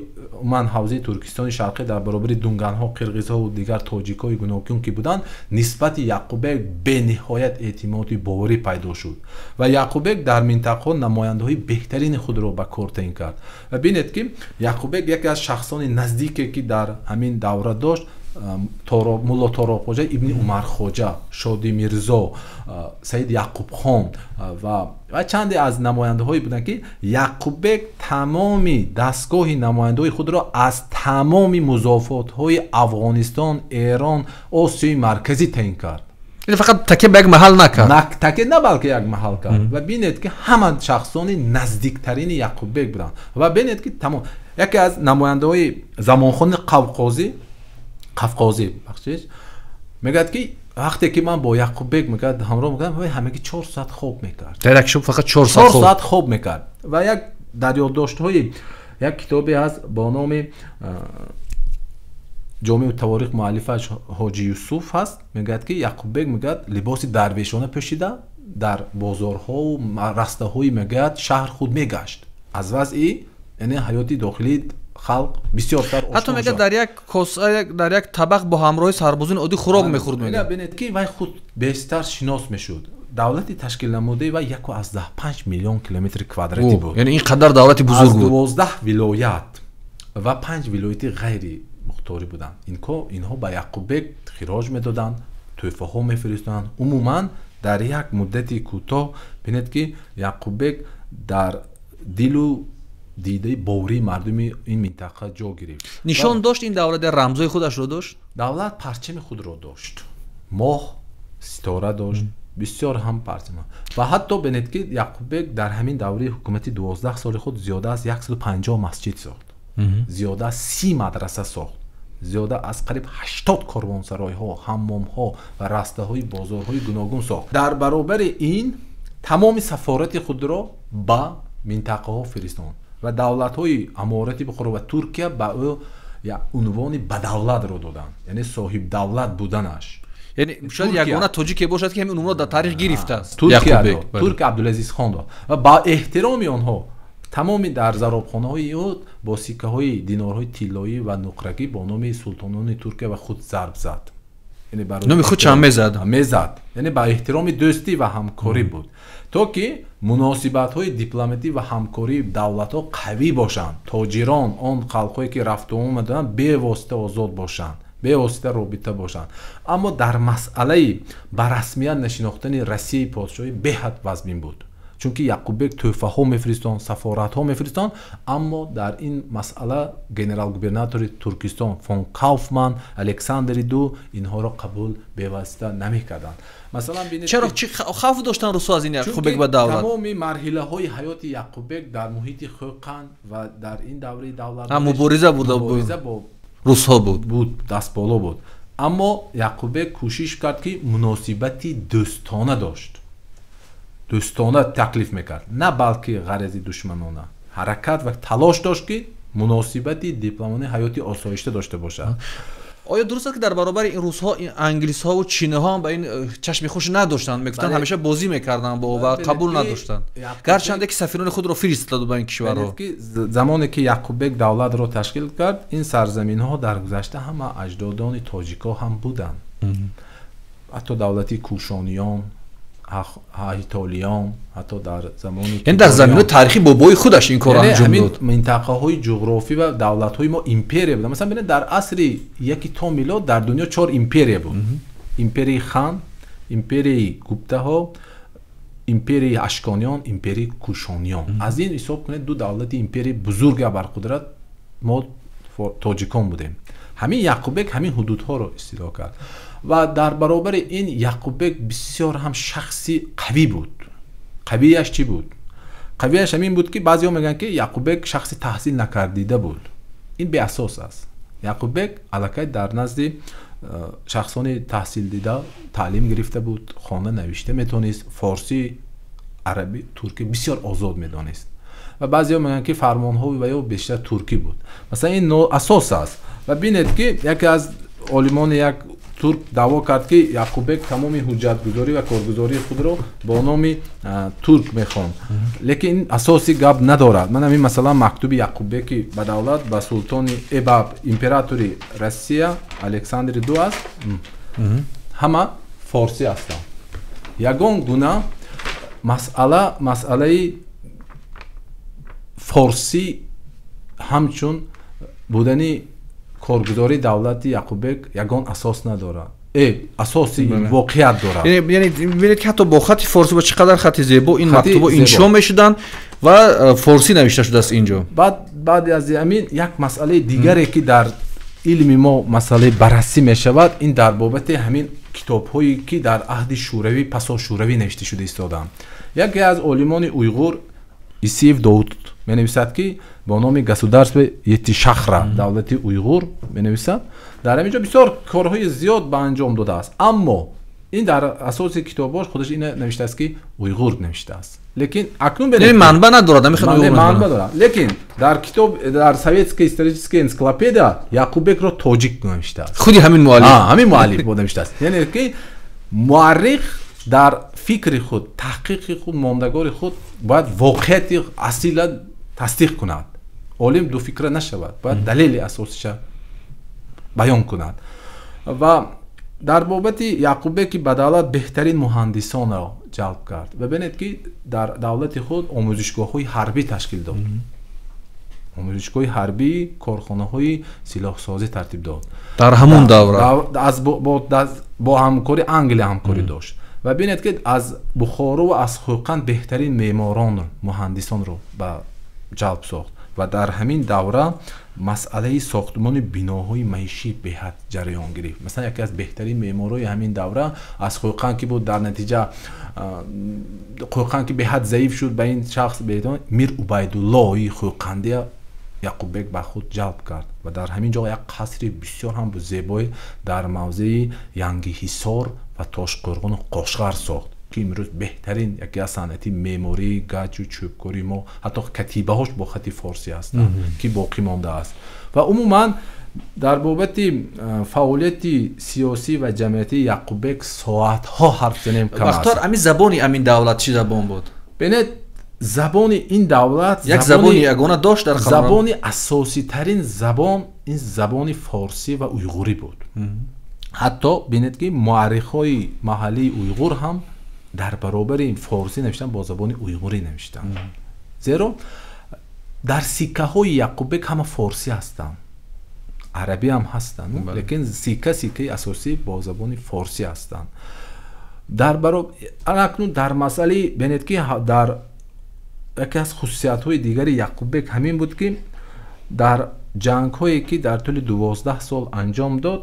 ман ҳавзаи Туркистони Шарқӣ дар баробари дунганҳо, қирғизҳо ва дигар тоҷикҳои гуногун ки буданд, нисбати Яъқуббек бениҳоят эътимоди боварӣ пайдо шуд ва Яъқуббек дар минтақаҳо намояндаҳои беҳтарини худро ба кор таъин кард. Ва бинед ки Яъқуббек яке аз шахсони наздике ки дар ҳамин давра дошт, Мулло Торобхоҷа ибни Умархоҷа, Шоди Мирзо, Саид Яъқубхон ва чанде аз намояндаҳое буданд ки Яъқуббек тамоми дастгоҳи намояндаҳои худро аз тамоми музофотҳои Афғонистон, Эрон, Осиёи Марказӣ таъин кард. Ин фақат такя ба як маҳал накард. Такя на балки як маҳал кард. Ва бинед ки ҳама шахсони наздиктарини Яъқуббек буданд. Ва бинед ки тамом яке аз намояндаҳои замонхони Қафқозӣ бахшиш мегӯяд ки вақте ки ман бо Яъқуббек мегӯяд ҳамроҳ мекардам, вай ҳамагӣ 4 соат хоб мекард. Дар як шаб фақат 4 соат 4 соат хоб мекард. Ва як дар ёддоштҳои як китобе ҳаст бо номи Ҷомеъу таворих муаллифаш Ҳоҷи Юсуф ҳаст, мегӯяд ки Яъқуббек мегӯяд либоси дарвешона пӯшида дар бозорҳову растаҳои мегӯяд шаҳр худ мегашт. Аз вазъи яъне ҳаёти дохилии халқ бисёртар ҳатто мегӯяд дар як коса, дар як табақ бо ҳамроҳи сарбозони оддӣ хӯрок мехӯрд. Мегӯяд бинед ки вай худ бештар шинос мешуд. Давлати ташкилнамудаи вай 1,5 миллион километри квадратӣ буд. Яъне ин қадар давлати бузург буд. Аз 12 вилоят ва 5 вилояти ғайри мухторӣ буданд. Инҳо ба Яъқуббек хироҷ медоданд, тӯҳфаҳо мефиристоданд. Умуман дар як муддати кӯтоҳ бинед ки Яъқуббек дар дилу дидаи боварии мардуми ин минтақа ҷо гирифт. Нишон дошт ин давлат рамзҳои худашро дошт? Давлат парчами худро дошт, моҳ, ситора дошт, бисёр ҳам парчам. Ва ҳатто бинед ки Яъқуббек дар ҳамин давраи ҳукумати 12 соли худ зиёда аз 150 масҷид сохт, зиёда аз 30 мадраса сохт, зиёда аз қариб 80 корвонсаройҳо, ҳаммомҳо ва растаҳои бозорҳои гуногун сохт. Дар баробари ин тамоми сафорати худро ба минтақаҳо фиристонд ва давлатҳои аморати Бухоро ва Туркия ба ӯ унвони бадавлатро доданд, яъне соҳибдавлат буданаш. Яъне шояд ягона тоҷике бошад ки ҳамин унвонро дар таърих гирифтааст. Туркия Абдулазизхон дод ва ба эҳтироми онҳо тамоми дар заробхонаҳои ӯ бо сиккаҳои динорҳои тиллоӣ ва нуқрагӣ бо номи султонони Туркия ва худ зарб зад. Номи худ чанд мезад? Мезад. Яъне ба эҳтироми дӯстӣ ва ҳамкорӣ буд, то ки муносибатҳои дипломатӣ ва ҳамкории давлатҳо қавӣ бошанд, тоҷирон, он халқҳое ки рафту омад доранд, бевосита озод бошанд, бевосита робита бошанд. Аммо дар масъалаи ба расмият нашинохтани Россияи подшоҳӣ беҳад вазмин буд, чунки Яъқуббек тӯҳфаҳо мефиристонд, сафоратҳо мефиристонд, аммо дар ин масъала генерал-губернатори Туркистон фон Кауфман, Александри ду инҳоро қабул бевосита намекарданд. Масалан бинед, чаро чӣ хавф доштанд русҳо аз ин Яъқуббек ба давлат? Тамоми марҳилаҳои ҳаёти Яъқуббек дар муҳити Хӯқанд ва дар ин давраи давлат мубориза бурда бо русҳо буд, дастболо буд. Аммо Яъқуббек кӯшиш кард ки муносибати дӯстона дошт, дӯстона таклиф мекард, на балки ғарази душманона. Ҳаракат ва талош дошт ки муносибати дипломатии ҳаёти осоишта дошта бошад. Оё дуруст аст ки дар баробари ин русҳо англисҳову чиниҳо ҳам ба ин чашми хуш надоштанд, мегуфтанд ҳамеша бозӣ мекарданд бо ва қабул надоштанд, гарчанде ки сафирони худро фиристоданд ба ин кишварҳо? Замоне ки Яъқуббек давлатро ташкил кард, ин сарзаминҳо дар гузашта ҳама аҷдодони тоҷикҳо ҳам буданд, ҳатто давлати кушониён, ҳитолиён, ҳатто дар замони яъне дар заминаи таърихи бобои худаш ин корро анҷом дод. Минтақаҳои ҷуғрофӣ ва давлатҳои мо империя буданд. Масалан бинед, дар асри 1 то милод дар дунё 4 империя буд: империяи Хан, империяи Гуптаҳо, империяи Ашкониён, империяи Кушониён. Аз ин ҳисоб кунед, ду давлати империяи бузург абарқудрат мо тоҷикон будем. Ҳамин Яъқуббек ҳамин ҳудудҳоро истило кард ва дар баробари ин Яъқуббек бисёр ҳам шахси қавӣ буд. Қавияш чӣ буд? Қавияш ҳамин буд ки баъзеҳо мегӯянд ки Яъқуббек шахси таҳсил накардида буд. Ин беасос аст. Яъқуббек аллакай дар назди шахсони таҳсилдида таълим гирифта буд, хонда навишта метонист, форсӣ, арабӣ, туркӣ бисёр озод медонист. Ва баъзеҳо мегӯянд ки фармонҳои ва ё бештар туркӣ буд. Масалан ин ноасос аст. Ва бинед ки яке аз олимони як Турк даъво кард, ки Яқуббек тамоми ҳуҷҷатгузорӣ ва коргузории худро бо номи Турк мехонд, лекин ин асоси гап надорад. Ман ҳамин, масалан, мактуби Яқуббеки ба давлат, ба султони, ба императори Россия Александри Ду аст, ҳама форсӣ ҳастанд. Ягон гуна масъала, масъалаи форсӣ ҳамчун будани коргузории давлати Яқуббек ягон асос надорад, асоси воқеият дорад. Яъне бинед, ки ҳатто бо хати форсӣ, бо чӣ қадар хати зебо ин мактубо иншо мешуданд ва форсӣ навишта шудааст инҷо. Баъди аз ҳамин як масъалаи дигаре, ки дар илми мо масъалаи баррасӣ мешавад, ин дар бобати ҳамин китобҳое, ки дар аҳди шӯравӣ, пасо шӯравӣ навишта шуда истодаанд. Яке аз олимони уйғур Исиев Довуд менависад, ки бо номи «Государство Етишахра», давлати уйғур менависад. Дар ҳамин ҷо бисёр корҳои зиёд ба анҷом додааст, аммо ин дар асоси китобҳош худаш ина навиштааст, ки уйғур навиштааст, лекин акнун манба надорад. Манба дорад, лекин дар китоб, дар «Советская историческая энциклопедия» Яқуббекро тоҷик навиштааст. Худи ҳамин муаллиф. Ҳамин муаллиф навиштааст. Яъне ки муаррих дар фикри худ, таҳқиқи худ, мондагори худ бояд воқеияти асила тасдиқ кунад. Олим дуфикра нашавад, бояд далели асосиша баён кунад. Ва дар бобати Яқуббек, ки ба давлат беҳтарин муҳандисонро ҷалб кард, ва бинед, ки дар давлати худ омӯзишгоҳҳои ҳарбӣ ташкил дод, омӯзишгоҳи ҳарбӣ, корхонаҳои силоҳсозӣ тартиб дод. Дар ҳамон давра. Бо ҳамкори Англия ҳамкорӣ дошт. Ва бинед, ки аз Бухоро ва аз Хӯқанд беҳтарин меъморон, муҳандисонро ба ҷалб сохт. Ва дар ҳамин давра масъалаи сохтмони биноҳои маишӣ беҳад ҷараён гирифт. Масалан, яке аз беҳтарин меъморои ҳамин давра аз Хӯқанд, ки буд, дар натиҷа Хӯқанд, ки беҳад заиф шуд, ба ин шахс, Мир Убайдуллои Хӯқандия, Яқуббек ба худ ҷалб кард ва дар ҳамин ҷо як қасри бисёр ҳам зебое дар мавзеи Янгиҳисор ва Тошқӯрғону Қошғар сохт, ки имрӯз беҳтарин яке аз санъати меъмории гачу чӯбкории мо, ҳатто катибаҳош бо хати форсӣ ҳастанд, ки боқӣ мондааст. Ва умуман дар бобати фаъолияти сиёсӣ ва ҷамъиятии Яқуббек соатҳо ҳарф занем, кам аст. Бахтор, ами забони амин давлат чӣ забон буд? Бинед, забони ин давлат як забони ягона дошт дар забони асоситарин забон ин забони форсӣ ва уйғурӣ буд. Ҳатто бинед, ки муаррихҳои маҳаллии уйғур ҳам дар баробари форсӣ навиштан бо забони уйғурӣ навиштанд, зеро дар сиккаҳои Яқуббек ҳама форсӣ ҳастанд, арабӣ ҳам ҳастанд, лекин сиккаи асосӣ бо забони форсӣ ҳастанд. Дар акнун дар масъалаи, бинед, ки дар яке аз хусусиятҳои дигари Яқуббек ҳамин буд, ки дар ҷангҳое, ки дар тӯли 12 сол анҷом дод,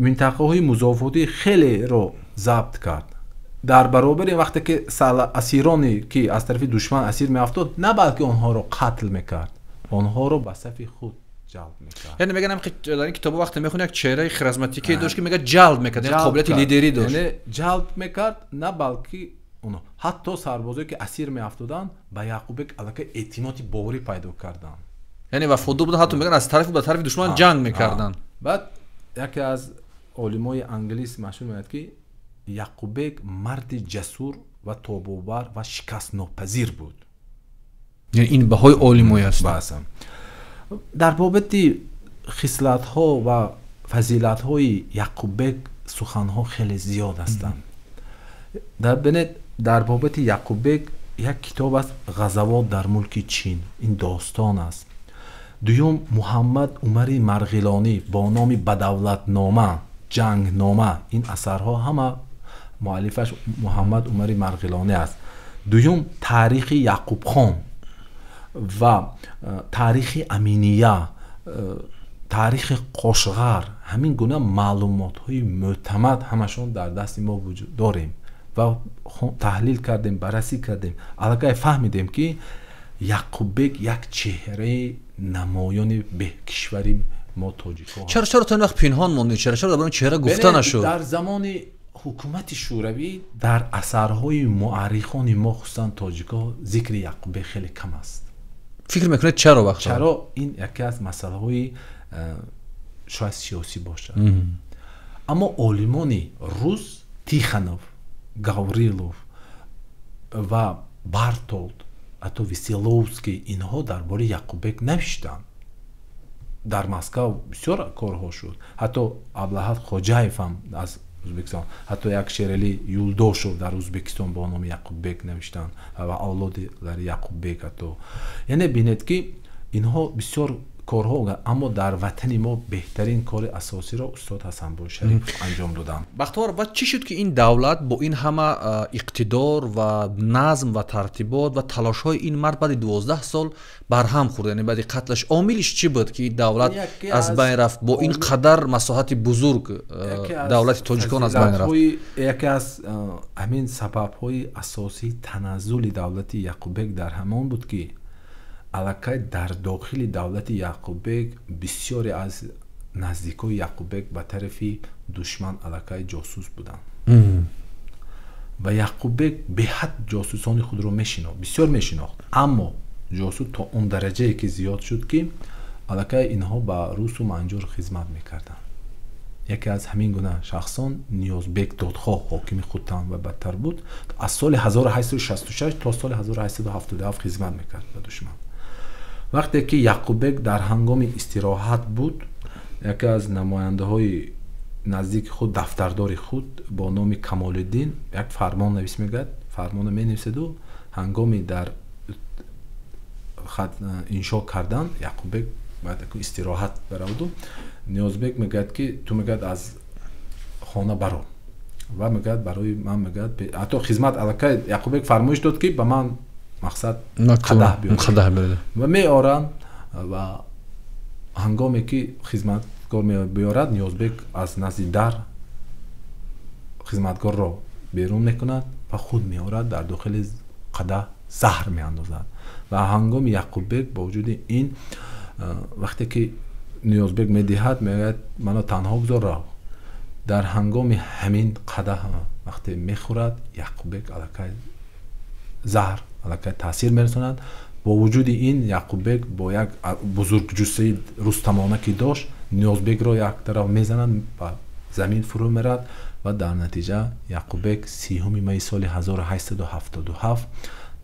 минтақаҳои музофотии хелеро забт кард. Дар баробари вақте ки асироне, ки аз тарафи душман асир меафтод, на балки онҳоро қатл мекард, онҳоро ба сафи худ ҷалб мекард. Яъне мегӯям, дар ин китоба вақте мехонӣ, як чеҳраи харизматикие дошт, ки мега ҷалб мекард, яъне қобилияти лидерӣ дошт. Яъне ҷалб мекард, на балки оно, ҳатто сарбозое, ки асир меафтоданд, ба Яқуббек аллакай эътимоди боварӣ пайдо карданд. Яъне вафодор буданд, ҳатто мегӯянд, аз тарафи ба тарафи душман ҷанг мекарданд. Баъд яке аз олимои англис машҳур мегӯяд, ки Яқуббек марди ҷасур ва тобовар ва шикастнопазир буд. Яъне ин баҳои олимое аст. Басам, дар бобати хислатҳо ва фазилатҳои Яқуббек суханҳо хеле зиёд ҳастанд. Бинед, дар бобати Яқуббек як китоб аст, «Ғазавот дар мулки Чин», ин достон аст. Дуюм, Муҳаммад Умари Марғилонӣ бо номи «Бадавлатнома», «Ҷангнома», ин асарҳо ҳама муаллифаш Муҳаммад Умари Марғилонӣ аст. Дуюм, «Таърихи Яқубхон» ва «Таърихи Аминия», «Таърихи Қошғар», ҳамин гуна маълумотҳои мӯътамад ҳамашон дар дасти мо вуҷуд дорем ва таҳлил кардем, баррасӣ кардем, аллакай фаҳмидем, ки Яқуббек як чеҳраи намоёни кишвари мо тоҷикҳо. Чаро то ин вақт пинҳон монд? Чаро дар бораи чеҳра гуфта нашуд? Дар замони ҳукумати шӯравӣ дар асарҳои муаррихони мо, хусусан тоҷикҳо, зикри Яқуббек хеле кам аст. Фикр мекунед, чаро вақт? Чаро? Ин яке аз масъалаҳои шояд сиёсӣ бошад. Аммо олимони рус Тихонов, Гаврилов ва Бартолд, ҳатто Веселовский, инҳо дар бораи Яқуббек навиштанд. Дар Москав бисёр корҳо шуд. Ҳатто Аблаҳат Хоҷаев ҳам аз Ӯзбекистон, ҳатто як Шерали Юлдошев дар Ӯзбекистон бо номи Яқуббек навиштанд ва авлоди Яқуббек ҳатто. Яъне бинед, ки инҳо бисёр корҳо, аммо дар ватани мо беҳтарин кори асосиро устод Ҳасанбой Шарипов анҷом доданд. Бахтовар, баъд чӣ шуд, ки ин давлат бо ин ҳама иқтидор ва назм ва тартибот ва талошҳои ин мард баъди 12 сол барҳам хӯрд? Яъне баъди қатлаш омилиш чӣ буд, ки ин давлат аз байн рафт? Бо ин қадар масоҳати бузург давлати тоҷикон аз байн рафт. Яке аз ҳамин сабабҳои асосии таназзули давлати Яқуббек дар ҳамон буд, ки аллакай дар дохили давлати Яқуббек бисёре аз наздикои Яқуббек ба тарафи душман аллакай ҷосус буданд ва Яқуббек беҳад ҷосусони худро мешинохт, бисёр мешинохт, аммо ҷосус то он дараҷае ки зиёд шуд, ки аллакай инҳо ба русу манҷур хизмат мекарданд. Яке аз ҳамин гуна шахсон Ниёзбек Додхоҳ, ҳокими Хутан ва бадтар буд. Аз соли 1866 то соли 1877 хизмат мекард ба душман. Вақте ки Яқуббек дар ҳангоми истироҳат буд, яке аз намояндаҳои наздики худ, дафтардори худ бо номи Камолиддин, як фармон навис мегӯяд. Фармонро менависеду ҳангоми дар иншо кардан Яқуббек бояд истироҳат баравду Ниёзбек мегӯяд, ки ту, мегӯяд, аз хона баро ва, мегӯяд, барои ман, мегӯяд, ҳатто хизмат аллакай Яқуббек фармоиш дод, ки ба ман мақсад қадаҳ биёрад, ва меоранд. Ва ҳангоме ки хизматкор меорад, Ниёзбек аз назди дар хизматкорро берун мекунад ва худ меорад, дар дохили қадаҳ заҳр меандозад. Ва ҳангоми Яқуббек бо вуҷуди ин, вақте ки Ниёзбек медиҳад, мегӯяд: «Мано танҳо гузор, рав». Дар ҳангоми ҳамин қадаҳ вақте мехӯрад Яқуббек, аллакай заҳр аллакай таъсир мерасонад. Бо вуҷуди ин Яқуббек бо як бузургҷуссаи рустамона ки дошт, Ниёзбекро як тараф мезанад, ба замин фурӯ мерад ва дар натиҷа Яқуббек 30 майи соли 1877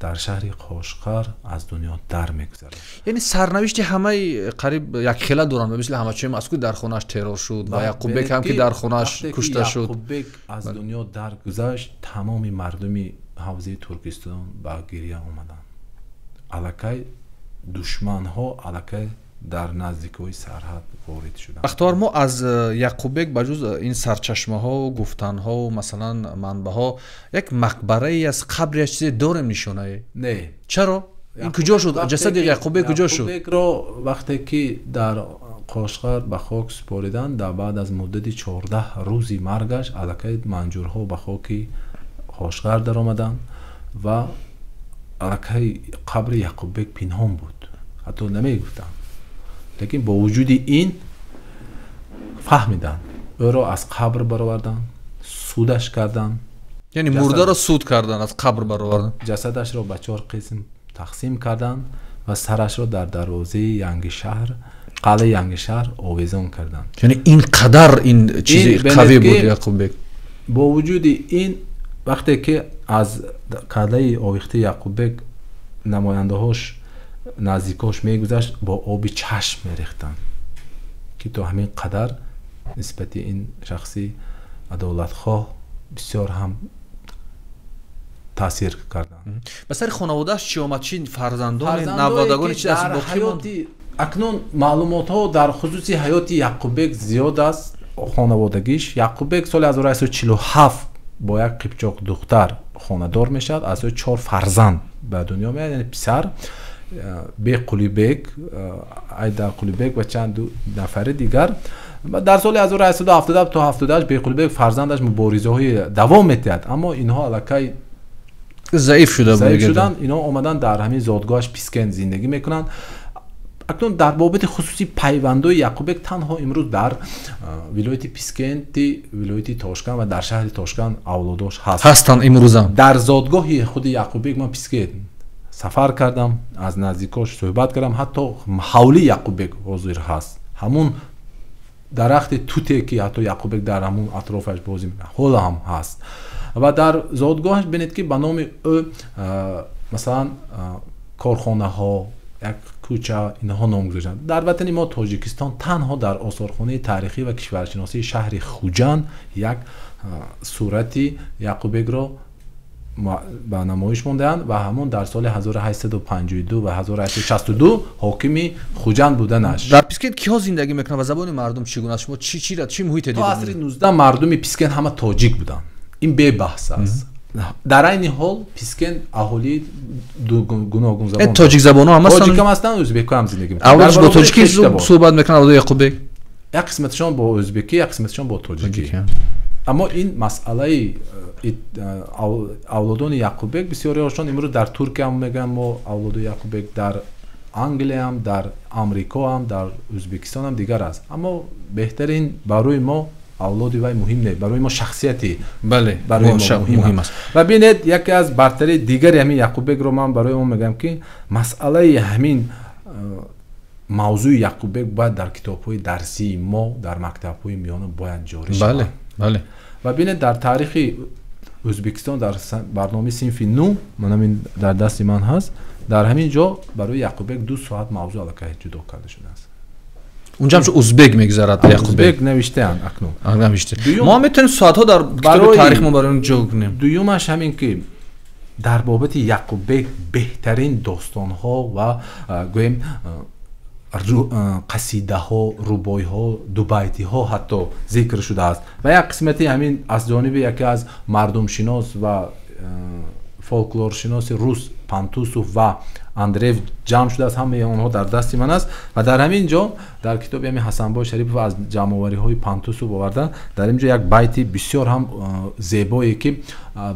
дар шаҳри Қошқар аз дунё дар мегузарад. Яъне сарнавишти ҳамаи қариб якхела доранд, ба мисли Аҳмадшоҳи Масъуд дар хонааш террор шуд ва Яқуббек ҳам ки дар хонааш кушта шуд. Яқуббек аз дунё даргузашт, тамоми мардуми ҳавзаи Туркистон ба гиря омаданд. Аллакай душманҳо аллакай дар наздикиҳои сарҳад ворид шуданд. Бахтовар, мо аз Яқуббек ба ҷуз ин сарчашмаҳо, гуфтанҳо, масалан, манбаъҳо, як мақбарае аз қабри, чизе дорем, нишонае? Не. Чаро? Ин куҷо шуд? Ҷасади Яқуббек куҷо шуд? Яқуббекро вақте ки дар Қошқар ба хок супориданд, дар баъд аз муддати 14 рӯзи маргаш аллакай манҷурҳо ба хоки Қошқар даромаданд ва аллакай қабри Яқуббек пинҳон буд, ҳатто намегуфтанд. Лекин бо вуҷуди ин фаҳмиданд, ӯро аз қабр бароварданд, судаш карданд. Яъне мурдаро суд карданд, аз қабр бароварданд. Ҷасадашро ба чор қисм тақсим карданд ва сарашро дар дарвозаи Янгишаҳр, қалъаи Янгишаҳр овезон карданд. Яъне ин қадар ин чизи қавӣ буд Яқуббек. Бо вуҷуди ин, вақте ки аз қалъаи овехтаи Яқуббек намояндаҳош, наздикош мегузашт, бо оби чашм мерехтанд, ки то ҳамин қадар нисбати ин шахси адолатхоҳ бисёр ҳам таъсир карданд. Ба сари хонаводааш чӣ омад? Чи фарзандони, наводагони чи даст боқӣ монд? Акнун маълумотҳо дар хусуси ҳаёти Яқуббек зиёд аст, хонаводагиш. Яқуббек соли 1847 бо як қипчоқ духтар хонадор мешавад, аз ӯ чор фарзанд ба дунё меояд, яъне писар Беқулибек, Айдарқулибек ва чанд нафари дигар. Дар соли 1877 то 78 Беқулибек фарзандаш муборизаҳои давом медиҳад, аммо инҳо аллакай заиф шуда шуданд. Инҳо омаданд, дар ҳамин зодгоҳаш Пискент зиндагӣ мекунанд. Акнун дар бобати хусуси пайвандои Яқуббек танҳо имрӯз дар вилояти Пискенти вилояти Тошканд ва дар шаҳри Тошканд авлодош ҳаст. Ҳастанд имрӯзам. Дар зодгоҳи худи Яқуббек ман Пискент сафар кардам, аз наздикош суҳбат кардам, ҳатто ҳавлии Яқуббек ҳозир ҳаст, ҳамун Дарахти туте ки ҳатто Яқуббек дар ҳамун атрофаш бозӣ мекард, ҳоло ҳам ҳаст. Ва дар зодгоҳаш бинед, ки ба номи ӯ, масалан, корхонаҳо, як кӯча, инҳо ном гузоштанд. Дар ватани мо Тоҷикистон танҳо дар осорхонаи таърихӣ ва кишваршиносии шаҳри Хуҷанд як сурати Яқуббекро ба намоиш мондаанд ва ҳамон дар соли 1852 ва 1862 ҳокими Хуҷанд буданаш. Дар Пискент киҳо зиндагӣ мекунанд ва забони мардум чӣ гуна аст? Шумо чӣ муҳите дидед? То асри 19 мардуми Пискент ҳама тоҷик буданд, ин бебаҳс аст. Дар айни ҳол Пискент аҳолии гуногунзабон, тоҷикзабонҳо ҳам ҳастанд, тоҷикам ҳастанд, ӯзбекҳо ҳам зиндагӣ мекунанд. Аввалаш бо тоҷикӣ суҳбат мекунанд, авлоди Яқуббек? Як қисматшон бо ӯзбекӣ, як қисматшон бо тоҷикӣ. Аммо ин масъалаи авлодони Яқуббек бисёриҳошон имрӯз дар Туркия ҳам мегӯянд мо авлоди Яқуббек, дар Англия ҳам, дар Амрико ҳам, дар Ӯзбекистон ҳам дигар аст. Аммо беҳтарин барои мо авлоди вай муҳим не, барои мо шахсияти бале барои мо муҳим аст. Ва бинед, яке аз бартарии дигари ҳамин Яқуббекро ман барои он мегӯям, ки масъалаи ҳамин мавзӯи Яқуббек бояд дар китобҳои дарсии мо дар мактабҳои миёна бояд ҷорӣ шавад. Бале. Ва бинед, дар таърихи Ӯзбекистон дар барномаи синфи 9, ман ҳамин дар дасти ман ҳаст, дар ҳамин ҷо барои Яқуббек 2 соат мавзӯъ аллакай ҷудо карда шудааст. Унҷа ҳамчун узбек мегузарад Яқуббек, навиштаанд акнун. Навишта. Мо метавонем соатҳо дар китоби таърих мо барои он ҷо кунем. Дуюмаш ҳамин ки дар бобати Яқуббек беҳтарин достонҳо ва гӯем қасидаҳо, рубоиҳо, дубайтиҳо ҳатто зикр шудааст. Ва як қисмати ҳамин аз ҷониби яке аз мардумшинос ва фолклоршиноси рус Пантусов ва Андреев ҷамъ шудааст, ҳамаи онҳо дар дасти ман аст. Ва дар ҳамин ҷо дар китоби ҳамин Ҳасанбой Шарипов аз ҷамъовариҳои Пантусов оварда, дар ин ҷо як байти бисёр ҳам зебое ки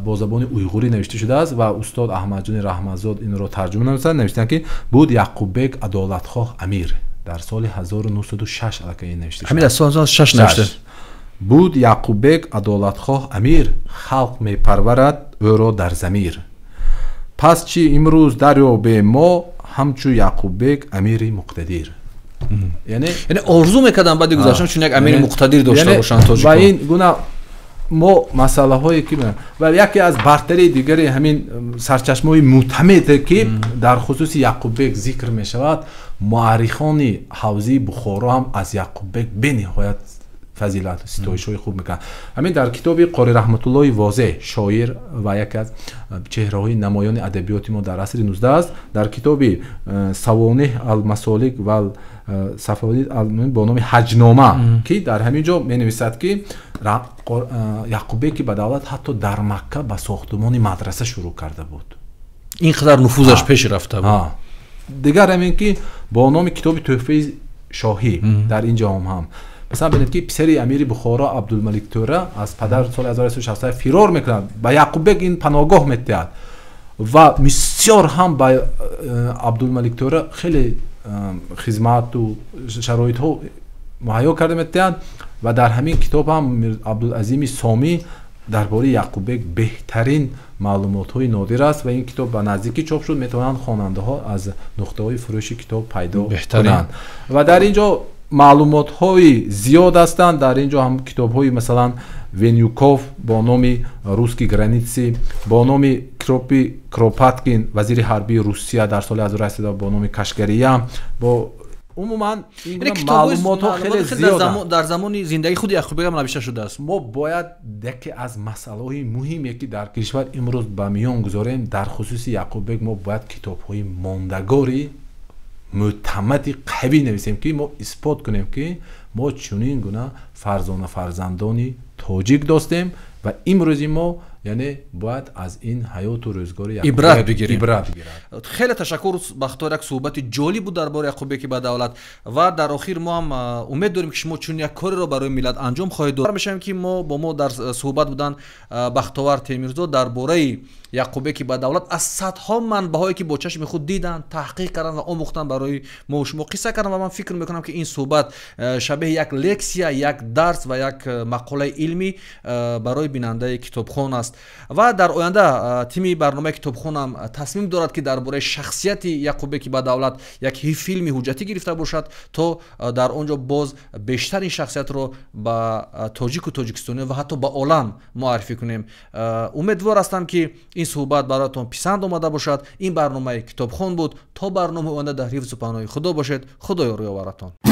бо забони уйғурӣ навишта шудааст ва устод Аҳмадҷони Раҳматзод инро тарҷума намуданд, навиштанд ки буд Яқуббек адолатхоҳ амир. Дар соли 1906 аллакай ин навишта шудааст. Ҳамин дар соли 1906 навишта. Буд Яқуббек адолатхоҳ амир, халқ мепарварад ӯро дар замир. Пас чӣ имрӯз дарёбем мо ҳамчу Яқуббек амири муқтадир. Яъне орзу мекардам баъди гузаштан чун як амири муқтадир дошта бошанд тоҷикон. Ва ин гуна мо масъалаҳое ки ва яке аз бартарии дигари ҳамин сарчашмаҳои мӯътамаде ки дар хусуси Яқуббек зикр мешавад, муаррихони ҳавзии Бухоро ҳам аз Яқуббек бениҳоят фазилат ситоишҳои хуб мекунанд. Ҳамин дар китоби Қори Раҳматуллоҳи Возеҳ, шоир ва яке аз чеҳраҳои намоёни адабиёти мо дар асри 19 аст, дар китоби Савонеҳ алмасолик ва сафавид бо номи Ҳаҷнома, ки дар ҳамин ҷо менависад ки Яқуббеки ба давлат ҳатто дар Макка ба сохтумони мадраса шурӯъ карда буд. Ин қадар нуфузаш пеш рафта буд. Дигар ҳамин ки бо номи китоби Тӯҳфаи шоҳӣ дар ин ҷо ҳам масалан бинед ки писари амири Бухоро Абдулмалик Тӯра аз падар соли 1867 фирор мекунад, ба Яқуббек ин паноҳгоҳ медиҳад ва бисёр ҳам ба Абдулмалик Тӯра хеле хизмату шароитҳо муҳайё карда медиҳанд. Ва дар ҳамин китоб ҳам Абдулазими Сомӣ дар бораи Яқуббек беҳтарин маълумотҳои нодир аст ва ин китоб ба наздикӣ чоп шуд, метавонанд хонандаҳо аз нуқтаҳои фурӯши китоб пайдо кунанд. Ва дар ин ҷо маълумотҳои зиёд ҳастанд. Дар ин ҷо ҳам китобҳои масалан Венюков бо номи Русский границы, бо номи Кропи Кропаткин, вазири ҳарбии Русия дар соли 1800 бо номи Кашгария, бо умуман ин маълумотҳо хеле зиёданд. Дар замони зиндагии худи Яқуббек ҳам навишта шудааст. Мо бояд яке аз масъалаҳои муҳиме ки дар кишвар имрӯз ба миён гузорем, дар хусуси Яқуббек мо бояд китобҳои мондагори мӯътамади қавӣ нависем ки мо исбот кунем ки мо чунин гуна фарзона фарзандони тоҷик достем ва имрӯзи мо яъне бояд аз ин ҳаёту рӯзгори ибрат бигирем. Ибрат бигирад. Хеле ташаккур, Бахтовар, як суҳбати ҷолиб буд дар бораи Яқуббеки ба давлат ва дар охир мо ҳам умед дорем ки шумо чун як кореро барои миллат анҷом хоҳед дод. Мешавем ки мо бо мо дар суҳбат буданд Бахтовар Темирзод дар бораи Яқуббеки ба давлат аз садҳо манбаъҳое ки бо чашми худ диданд, таҳқиқ карданд ва омӯхтанд, барои мо шумо қисса карданд ва ман фикр мекунам ки ин суҳбат шабеҳи як лексия, як дарс ва як мақолаи илмӣ барои бинандаи китобхон аст. аст. Ва дар оянда тими барномаи Китобхонам тасмим дорад, ки дар бораи шахсияти Яқуббеки Бадавлат як филми ҳуҷҷатӣ гирифта бошад, то дар он ҷо боз бештар ин шахсиятро ба тоҷику тоҷикистониё ва ҳатто ба олам муаррифӣ кунем. Умедвор ҳастам, ки ин суҳбат бароятон писанд омада бошад. Ин барномаи Китобхон буд. То барномаи оянда дар ҳифзу паноҳи Худо бошед. Худо ёру ёваратон.